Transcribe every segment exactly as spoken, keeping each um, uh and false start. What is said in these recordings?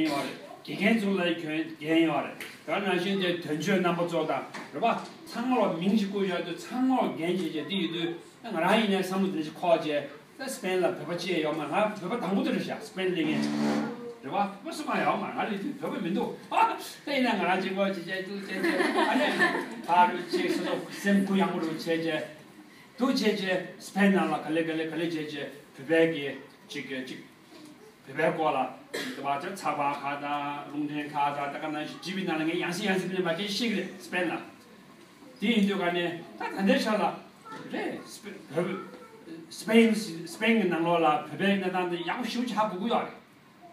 ཡོད་རེད། དགེ་རྒན་ཚོ་ལ་གྱོན་འགན་ཡོད་རེད། དེ་ནང་བཞིན་དེ་དོན་གཅོད་རྣམ་པ་ཚོ་དང་རེད་པ། ཚང་མ་ལ་མིང་ཞིག་བཀོད་ཡོད་དུས་ཚང་མ་ལ་འགན་བྱེད་བྱེད་དེ་ཡོད་དུས་ང་རང་ཡིན་ནའི་བསམ་བློ་དེ་ཞིག་འཁོར་བྱས། ད་སི་པེན་ལ་བོད་པ་ཅི་ཡང་ཡོད་མ་རེད། ང་བོད་པ་དང་པོ་དེ་རེད་ཤག་སི་པེན་སླེབས་མཁན་རེད་པ། བོད་པ་སུ་གང་ཡོད་མ་རེད། ང་སླེབས་དུས་བོད་པ་མི་འདུག་ཨ་དེ་ཡིན་ན་ང་རང་གཅིག་པོ་ཅི་བྱས་འདུག་བྱས་བྱས་ཨ་ནི་ཕར་རུ་ཅིག་སོ་སོ་སེམས་གུ་ཡངས་པོ་རུ་བྱས་བྱས་འདུག་བྱས་བྱས་སི་པེན་ནང་ལ་ག་ལེ་ག་ལེ་ག་ལེ་བྱས་བྱས་བོད་པའི་གི་ཅིག་གི་ཅིག་བོད་པའི་སྐོར་ལ་དེ་བ་ཅིག་ཚགས་པར་ཁག་དང་རླུང་འཕྲིན་ཁག་དང་ད་ག་ནང་བཞིན་ཇི་བི་ནང་ལ་ངས་ཡང་སེ་ཡང་སེ་བྱས་ནས་མར་སྐད་ཆ་བཤད་གི་རེད་སི་པེན་ལ། དེ་ཡིན་དུས་ག་ནས་ད་ད་ལྟའི་ཆ་ལ་རེད། སི་པེ་བོད་སི་པེན་སི་པེན་གྱི་ནང་ལོགས་ལ་བོད་པའི་གནས་སྟངས་དེ་ཡག་པོ་ཞེ་པོ་ཅིག་ཧ་གོ་གི་ཡོད་རེད།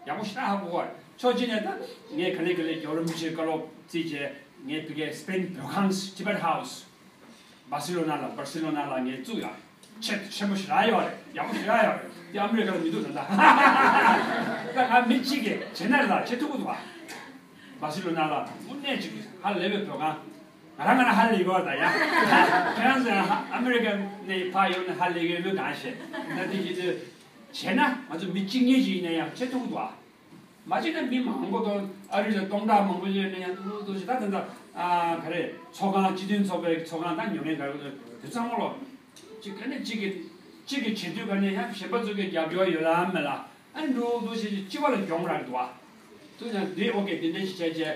ཡག་པོ་ཞེ་དྲག་ཧ་གོ་གི་ཡོད་རེད། ཕྱོགས་གཅིག་ནས་ད་ངས་ག་ལེ་ག་ལེ་རྒྱལ་བ་རིན་པོ་ཆེའི་བཀའ་སློབ་བརྩིས་བྱས་ངས་བོད་སྐད་སི་པེན་བོད་ཁང་Tibet House། སྦར་སི་ལོ་ན་ལ་སྦར་སི་ལོ་ན་ལ་ངས་བཙུགས་ཡོད་རེད། ཆེད་དུ་ཆེན་པོ་ཞེ་དྲག་ཡོད་རེད། ཡག་པོ་ཞེ་དྲག་ཡོད་རེད། དེ་ཨ་མི་རི་ཀ་ལ་མི་འདུག་ད་ལྟ། ད་ང་མི་གཅིག་གིས་བྱེད་ན་ལ་བྱེད་ཐུབ་ཀྱི་འདུག་ཨ། སྦར་སི་ལོ་ན་ལ་དངོས་གནས་ཅིག་ཧ་ལས་པའི་བོད་ཁང་། ང་རང་ང་རང་ཧ་ལས་ཡོད་ད་ཡ། ཁྱེད་རང་ཚོ་ཡང་ཧ་ཨ་མི་རི་ཀ་ནས་ཕར་ཡོང་ནས་ཧ་ལས་ཡོད་མེད་གང་ཤེས། ད་དེ་བྱེད་དུས་བྱས་ན་ང་ཚོ་མི་གཅིག་གཉིས་ཅིག་ཡིན་ན་ཡང་བྱེད་ཐུབ་ཀྱི་འདུག་ཨ། མ་བྱས་ན་མི་མང་པོ་དང་ཨ་རི་ལ་སྟོང་ཕྲག་མང་པོ་ཡོད་ན་ཡང་ཏུ་ཏུ་ཞིག་ད་ད་ད་ཨ་ག་རེ་ཚོགས་ཁང་སྤྱི་མཐུན་ཚོགས་པའི་ཚོགས་ཁང་ད་ཉོ་མཁན་ག་རེ་དུ་དུ་ཚང་མ་ལོ་གཅིག་ག་ནས་གཅིག་གི་གཅིག་གི་བྱེད་དུས་ག་ནས་ཡང་གཞན་པ་ཚོ་གི་རྒྱབ་སྐྱོར་ཡོད་ལ་མེད་ལ་ཨ་ནི་ཏུ་ཏུ་ཞིག་སྤྱི་པ་ལ་གྱོང་རག་འདུག་ཨ། ཏུ་ཡང་འདི་ཨོ་ཀེ་འདི་འདྲ་ཞིག་བྱས་བྱས་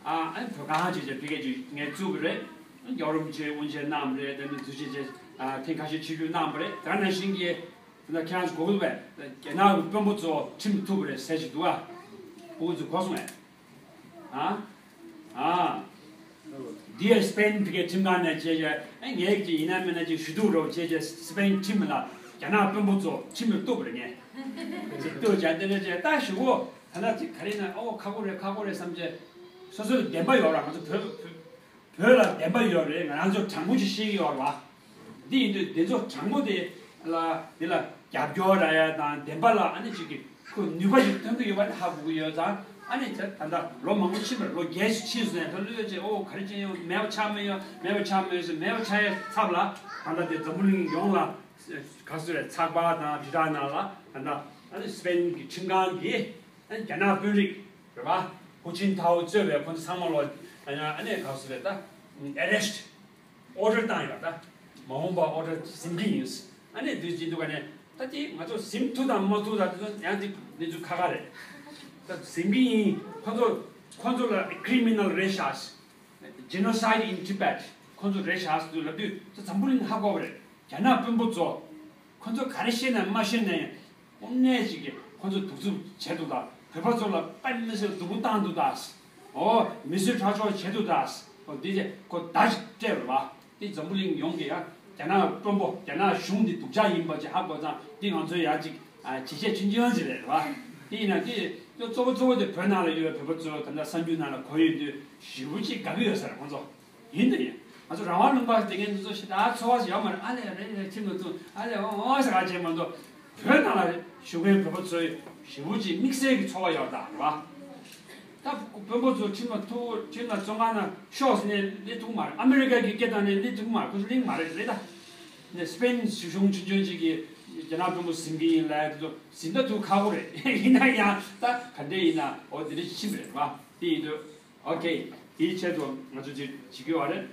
ཨ་ཨ་ནི་བོད་ཁང་བྱས་བྱས་ཕི་གེ་ཅིག་ངས་བཙུགས་པ་རེད། རྒྱལ་བ་རིན་པོ་ཆེ་དབུ་འབྱེད་གནང་བ་རེད། དེ་ནས་འཛུལ་བྱས་བྱས་ཨ་ཐེངས་ཁ་ཤས་ཆིབས་བསྒྱུར་གནང་བ་རེད། ད་ནང་བཞིན་གྱི། དེ་ན་ཁྱེད་རང་ཚོ་གོ་གི་འདུག་པས། རྒྱ་ནག་གི་དཔོན་པོ་ཚོ་ཁྲིམས་ཐུབ་པ་རེད་ཟེར་གྱི་འདུག་ཨ། ཕྲུ་གུ་ཚོ་གོ་སོང་ངས། ཨ། ཨ། འདི་ཡ་སི་པེན་ཕི་གའི་ཁྲིམས་ཁང་ནས་བྱས་བྱས་ཨེ་ངས་ཀྱི་ཡིན་ན་མིན་ན་ཅིག་ཞུ་གཏུག་རོགས་བྱས་བྱས་སི་པེན་ཁྲིམས་ལ་རྒྱ་ནག་དཔོན་པོ་ཚོ་ཁྲིམས་ལ་གཏུག་པ་རེད་ངས། ཅིག་གཏུག་བྱས་འདི་འདྲ་བྱས་ད་ཞུ་གོ་ད་ལྟ་ཅིག་ག་རེ་ན་ཨོ་ཁག་པོ་རེད་ཁག་པོ་རེད་བསམ་བྱས། སོ་སོ་ལ་བདེན་པ་ཡོད་ར་ང་ཚོ་བོད་བོད། བོད་ལ་བདེན་པ་ཡོད་རེད། ང་རང་ཚོ་དྲང་པོ་ཅིག་བཤད་ཀྱི་ཡོད་རེད་བ། འདི་ཡིན་དུས་འདི་ཚོ་དྲང་པོ་དེ་ལ་འདི་ལ་རྒྱབ་སྐྱོར་རག་ཡ་དང་བདེན་པ་ལ་ཨ་ནི་ཅིག་གི་ཁོ་ནུས་པ་ཞིག་ཐོན་གྱི་ཡོད་པ་ནི་ཧ་གོ་གི་ཡོད་ཙང་ཨ་ནི་ད་ད་ལྟ་ལོ་མང་པོ་ཕྱིན་པ་ལོ་བརྒྱད་ཅིག་ཕྱིན་སོང་ཡང་ད་ལོས་ཅེ་ཨོ་ག་རེ་ཅན་ཡོད་མེད་པ་ཆགས་མེད་ཡོད་མེད་པ་ཆགས་མེད་ཡོད་མེད་པ་ཆགས་ཡའི་ཚབ་ལ་ད་ལྟ་དེ་འཛམ་བུ་གླིང་ཡོངས་ལ་ག་སུ་རེད་ཚགས་པར་དང་དྲིལ་བསྒྲགས་ནང་ལ་ད་ལྟ་ཨ་ནི་སི་པེན་གྱི་ཁྲིམས་ཁང་གིས་ཨ་ནི་རྒྱ་ནག་དཔོན་རིགས། རེད་པ། ཧུ་ཅིན་ཐའོ་གཙོས་པའི་ཁོ་ཚོ་ཚང་མ་ལོ། ཨ་ནི་ག་སུ་རེད་ད། ཨེ་རེ་སི་ཊི། ཨོ་ཌར་བཏང་ཡོད་ད། མ་འོངས་པ་ཨོ་ཌར་ཟིན་གྱི་ཡིན། ཨ་ནི་དུས་ཀྱི་འདུག་ག་ནས་ད་དེ་ང་ཚོ་ཟིན་ཐུབ་དང་མ་ཐུབ་དང་དེ་ཚོ་ཡང་དེ་གནས་ཚུལ་ཁ་ཁ་རེད། ད་ཟིན་གྱི་ཡིན་ཁོ་ཚོ་ཁོ་ཚོ་ལ་criminal རེད་ཤག Genocide in Tibet ཁོ་ཚོ་རེད་ཤག་ཟེར་དུས་ལབ་དུས་ད་འཛམ་བུ་གླིང་ཧ་གོ་བ་རེད། རྒྱ་ནག་དཔོན་པོ་ཚོ། ཁོ་ཚོ་ག་རེ་བཤད་ན་མ་བཤད་ན་ཡང་། དངོས་གནས་ཅིག་གིས་ཁོ་ཚོ་གདུག་རྩུབ་བྱེད་འདུག་ད། བོད་པ་ཚོ་ལ་དཔེ་མི་སྲིད་སྡུག་པོ་བཏང་འདུག་ད། ཨོ། མི་གསོད་ཁྲག་སྦྱོར་བྱེད་འདུག་ད། ཨོ་འདི་ཚེ་ཁོ་ད་ཅིག་སྤྲད་པ་རེད་བ། འདི་འཛམ་བུ་གླིང་ཡོངས་ཀྱི་ཡ། རྒྱ་ནག་དཔོན་པོ་རྒྱ་ནག་གཞུང་འདི་སྡུག་ཅག་ཡིན་པ་ཅིག་ཧ་གོ་ཙང་འདི་ང་ཚོའི་ཡ་ཅིག་ཨ་ཇེ་ཆེ་ཆུང་ཆུང་ཅིག་རེད་བ། འདི་ཡིན་ན་འདི་གཙོ་བོ་གཙོ་བོ་དེ་བོད་ནང་ལ་ཡོད་པའི་བོད་པ་ཚོ་ད་ལྟ་གསར་འགྱུར་ནང་ལ་གོ་ཡོད་དུས་ཞེ་པོ་ཅིག་དགའ་གི་ཡོད་ས་རེད་ཁོང་ཚོ། ཡིན་དུ་ཡིན། ང་ཚོ་རང་དབང་ལུང་པ་དེ་གའི་འདི་ཚོ་ཞེ་དྲག་ཚོར་བ་ཞིག་ཡོད་མ་རེད། ཨ་ལས་རེད་རེད་ཁྱིམ་དུ་ཐུག་ཨ་ལས་འོང་འོང་ཟེར་ག་བྱས་མ་གཏོགས་བོད་ནང་ལ་བཞུགས་མཁན་བོད་པ་ཚོའི་ཞེ་པོ་ཅིག་དམིགས་བསལ་གྱི་ཚོར་བ་ཡོད་ད་རེད་བ། ད་དཔོན་པོ་ཚོ་ཁྲིམས་ལ་ཐུག་ཁྲིམས་ལ་བཙོན་ཁང་ནང་ཤོག་ཟེར་ནས་སླེབས་ཐུབ་མ་རེད། ཨ་མི་རི་ཀ་གི་སྐད་བཏང་ནས་སླེབས་ཐུབ་མ་རེད། ཁོ་ཚོ་གླེང་མ་རེད་རེད་ད། ནས་སི་པེན་གཞུང་ཆུང་ཆུང་ཅིག་གིས་རྒྱ་ནག་དཔོན་པོ་ཟིན་གྱི་ཡིན་ལབ་ཡ་དེ་ཚོ་ཟིན་ད་ཐུག་ཁག་པོ་རེད། ཡིན་ན་ཡང་ད་ག་འདྲས་ཡིན་ན་འོ་དེ་འདྲས་ཕྱིན་པ་རེད་བ། དེ་ཡིན་དུས། ཨོ་ཀེ། དེའི་ཆེད་དུ་ང་ཚོ་ཅིག་བྱེད་ཀྱི་ཡོད་རེད།